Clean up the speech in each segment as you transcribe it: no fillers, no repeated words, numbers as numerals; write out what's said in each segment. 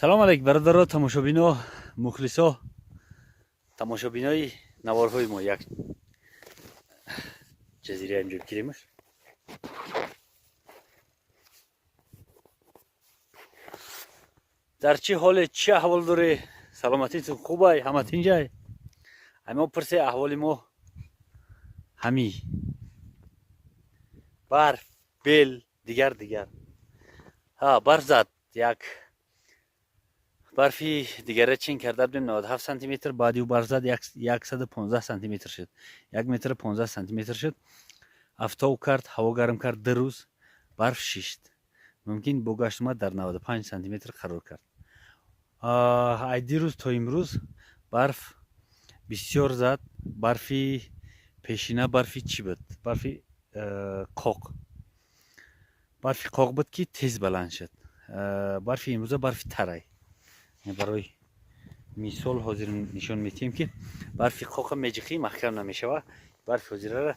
Салом алейк, бародаро, тамошобино, мухлисо, тамошобинои наворҳои мо. Як ҷазира инҷо гиремаш. Дар чӣ ҳоле, чӣ аҳвол дорӣ? Саломатитон хубай, ҳама тинҷай? Ҳама пурсе аҳволи мо, ҳами барф, бел, дигар дигар. Ҳа, барф зад, як барфи дигара чин карда будем, 97 сантиметр, баъди ӯ барф зад, 115 сантиметр шуд, 1 метр 15 сантиметр шуд. Афтоб кард, ҳаво гарм кард, 2 рӯз барф шишт, мумкин бо гашт омад, дар 95 сантиметр қарор кард. Ай дирӯз то имрӯз барф бисёр зад. Барфи пешина барфи чӣ буд? Барфи қоқ, барфи қоқ буд, ки тез баланд шуд. Барфи имрӯза барфи тарай. Барои мисол, ҳозир нишон медиҳем, ки барфи қоқа меҷиқӣ, маҳкам намешава. Барфи ҳозирара,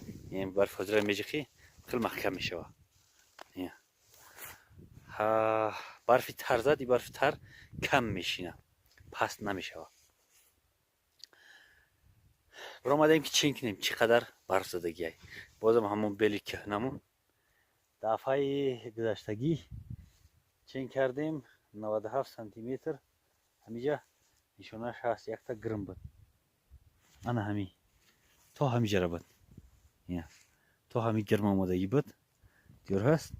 барфи ҳозира меҷиқӣ, хеле маҳкам мешава. Барфи тар зад, и барфи тар кам мешина, паст намешава. Биромадем, ки чен кунем, чӣ қадар барф задагиай. Бозам ҳамон бели кӯҳнамон. Дафъаи гузаштагӣ чен кардем, 97 сантиметр. Ҳамиҷа нишонаш ҳаст, якта гирм буд, ана ҳами то ҳамиҷара буд, то ҳами гирм омодагӣ буд, дёр ҳаст.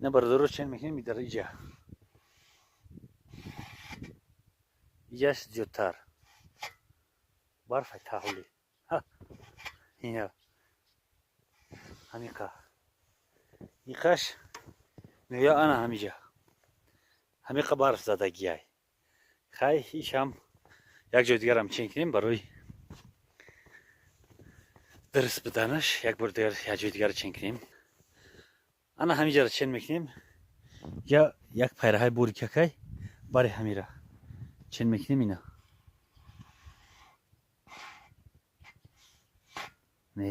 Ина, бародаро, чен мекунем дар иҷа. Иҷаш зиёдтар барфай таҳвли, ина ҳамиқа иқаш меоя, ана ҳамиҷа ҳамиқа барф задагиай. Хай, ишам як ҷои дигарам чен кунем, барои дуруст буданаш як бор дигар як ҷои дигар чен кунем. Ана ҳамиҷаро чен мекунем. Я як пайраҳаи бури какай, бари ҳамира чен мекунем. Ина, не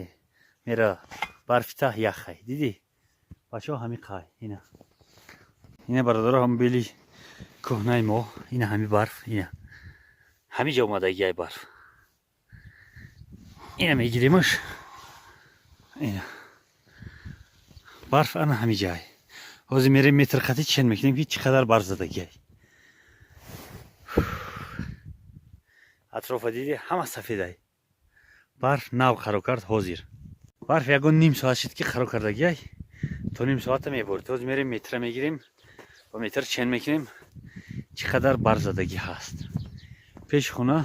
мера, барфи таҳ яхай, дидӣ, бачаҳо, ҳами қай. Ина, ина, бародаро, ҳам бели кӯҳнаи мо, ина ҳами барф, ина ҳамиҷа омадагиай барф. Ина мегиримаш, ина барф ана ҳамиҷай. Ҳозир мерем, метр хати чен мекунем, ки чӣ қадар барф задагиай. Атрофа диди, ҳама сафедай, барф нав қарор кард. Ҳозир барф ягон ним соат шуд, ки қарор кардагиай, то ним соата меборид. Ҳозир мерем, метра мегирем, ба метр чен мекунем, чӣ қадар барф задагӣ ҳаст. Пеши хона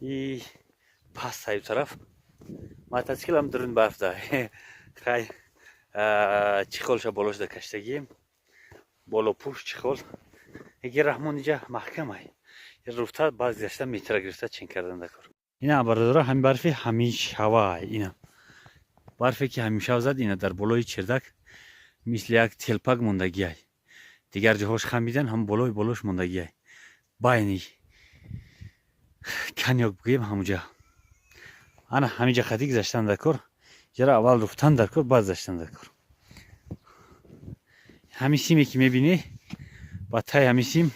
и паст саю тараф мотоциклам дурун барф да. Хай, чехолша болошда каштагием, болопӯш, чехол. Яки раҳмон, иҷа маҳкамай руфта, баъд гузашта метра гирифта чен кардан дакор. Ина, бародаро, ҳами барфи ҳамишава, ина барфе, ки ҳамишав зад, ина дар болои чердак мисли як телпак мондагиай. Дигар ҷоҳош хамидан, ҳам болои болош мондагиай, байни конёк бигӯем, ҳамуҷа, ана ҳамиҷа хати гузаштан дар кор. Ҷара аввал руфтан дар кор, баъд гузаштан дар кор. Ҳамин симе, ки мебинӣ, ба таи ҳамин сим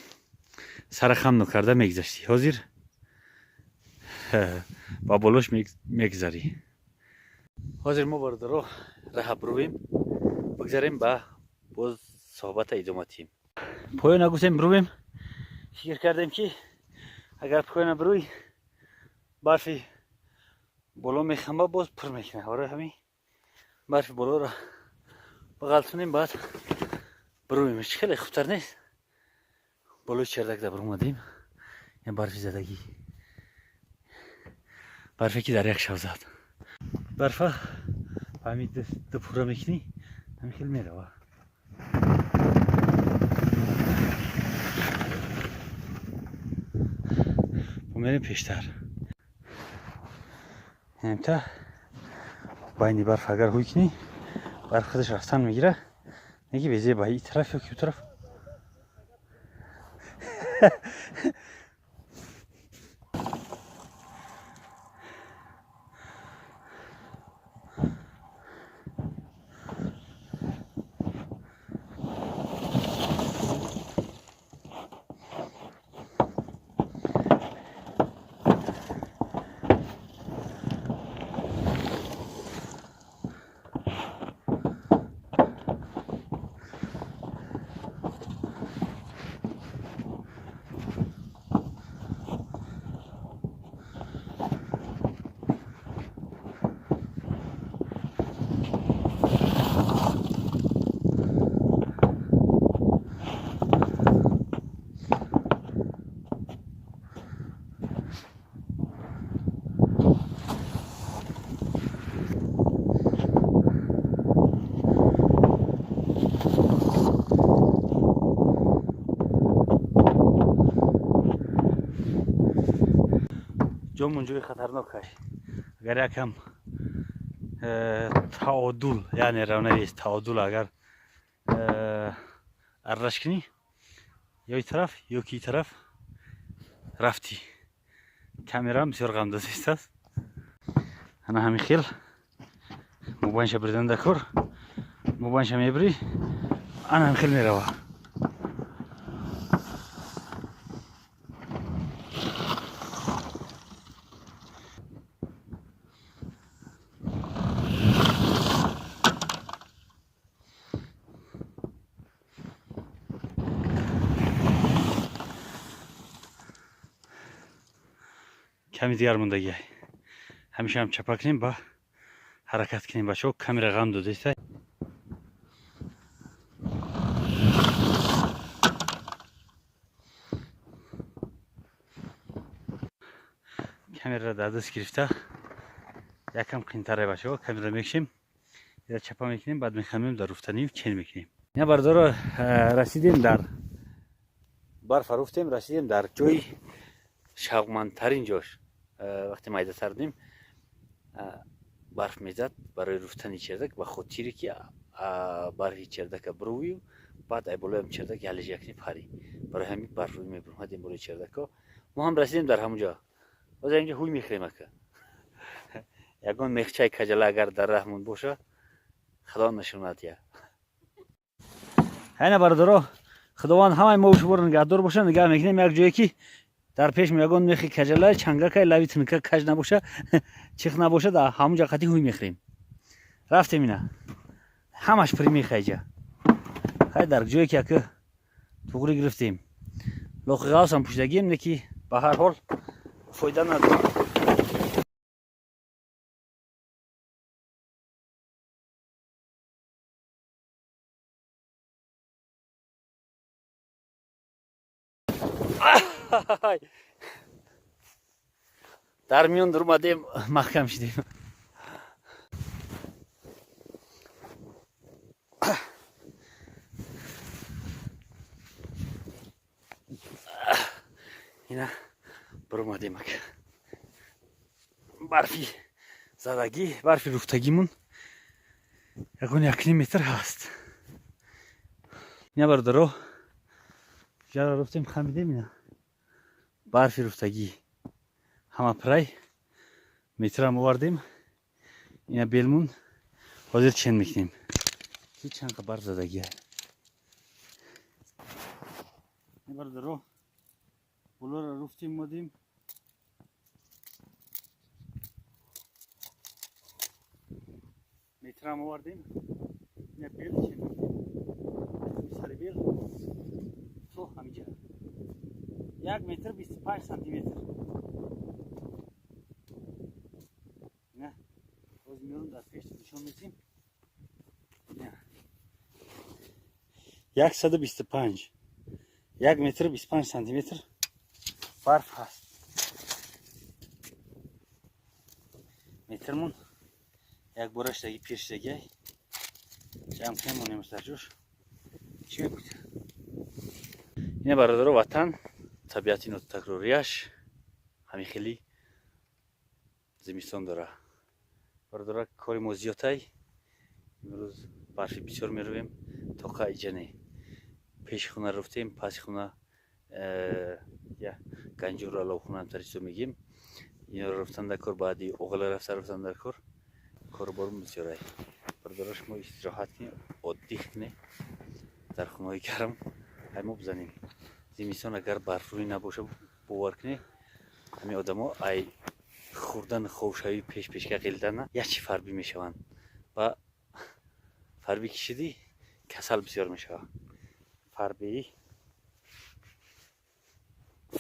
сара хам нокарда мегузаштӣ, ҳозир ба болош мегузарӣ. Ҳозир мо, бародаро, раҳа бирувем, бигзарем, ба боз суҳбата идома диҳем. Поёна гуфтем бирувем, фикр кардем, ки агар поёна бируй, барфи боло мехамба, боз пур мекунад. Барои ҳамин барфи болоро бағалтунем, баъд бируем. Хеле хубтар нест? Болои чердак да биромадем. Барфи задагӣ, барфе, ки дар як шав зад. Барфа ҳами ду пурра мекунӣ, ҳами хел мерава. Мерем пештар, та байни барф агар ҳуй кунӣ, барф худаш рафтан мегира. Неки везе ба и тараф ё ки у тараф. Ҷомон ҷои хатарнок ай. Агар якам таодул, яъне равнавес таодул агар арраш кунӣ, ё и тараф, ё ки и тараф рафтӣ. Камерам бисёр ғамдозист аст. Ана ҳамин хел мобайнша бридан дар кор, мобайнша мебирӣ, ана ҳамин хел мерава. Ками дигар мондагиай. Ҳамеша ҳам чапа кунем ба ҳаракат кунем, бачаҳо. Камера ғам додеста. Камераро дар даст гирифта якам қинтаре, бачаҳо. Камера мекшем, я чапа мекунем, баъд мехамем дар руфтанӣ чен мекунем. Ина бардоро, расидем дар барфа руфтем, расидем дар ҷои шавқмандтарин ҷош. Вақте майдатар будем, барф мезад барои руфтани чердак, ба хотире ки барфи чердака бирӯвию баъд ай болоям чердак ялежа якни парӣ. Барои ҳамин барфрӯӣ мебиромадем болои чердакҳо. Мо ҳам расидем дар ҳамун ҷо. Ҳозир инҷо ҳуй мехӯрем ака. Ягон мехчаи каҷала агар дар раҳмон боша, Худо нишонад я. Ҳайна бародаро, Худованд ҳамаи мо шуморо нигаҳдор боша. Нигаҳ мекунем як ҷое ки дар пеш ягон мехи каҷала, чангакай, лави тинка каҷ набоша, чих набоша, дар ҳамун ҷа қати ҳуй мехӯрем. Рафтем, ина ҳамаш пури мехайҷа. Хай, дар ҷое ки ака туғри гирифтем. Лоқи ғавсам пӯшидагием, не ки ба ҳар ҳол фоида надорад. Дар миён дурмадем, маҳкам шидем. Ина биромадем ака. Барфи задагӣ, барфи руфтагимон ягон 1,5 метр ҳаст. Ина бародаро, ҷара руфтем, хамидем, ина барфи руфтагӣ ҳама пирай. Метрам овардем, ина белмун, ҳозир чен мекунем ки чанд қа барф задагия. Бародаро, болоро руфтем, модем. Метрам овардем, ина бел чен мекунем. Сари бел то ҳамиҷа 1 метр 25 сантиметр. Ина ҳозир меорам, дар пеш нишон медиҳем. 125, 1 метр 25 сантиметр барф ҳаст. Метрмон якбора шидаги, пир шидагиай, ҷамъ кунем, монемаш дар ҷош. Чӣ мегӯед? Ина бародаро, ватан, табиати нотакрорияш ҳамин хели зимистон дора. Бародаро, кори мо зиёдтай. Имрӯз барфи бисёр мерӯем, тоқа иҷа не. Пеши хона руфтем, паси хона я ганҷура ловхона ҳамтар чизо мегӯем. Иноро руфтан дар кор, баъди оғила рафта руфтан дар кор, коруборум бисёрай. Бародаро, шумо истироҳат кунед, отдых кунед дар хонаҳои гарм, ҳай мо бизанем. Зимистон агар барфрӯӣ набоша, бовар кунед, ҳамин одамо ай хӯрдан, хобшавӣ, пеш пешка ғелидана якчи фарбӣ мешаванд ва фарбӣ ки шидӣ, касал бисёр мешавад. Фарбеӣ,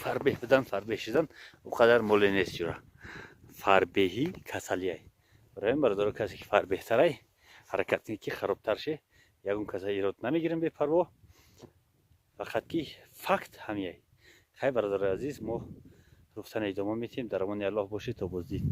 фарбеҳ будан, фарбеҳ шидан о қадар моле нест, ҷура. Фарбеҳӣ касалиай. Барои ҳамин, бародаро, касе ки фарбеҳтарай, ҳаракат кунед ки харобтар ше. Ягон каса ирод намегирем, бепарво, фақат ки факт ҳамияй. Хай, бародарои азиз, мо руфтана идома медиҳем. Дар амони Аллоҳ бошед, то боздид.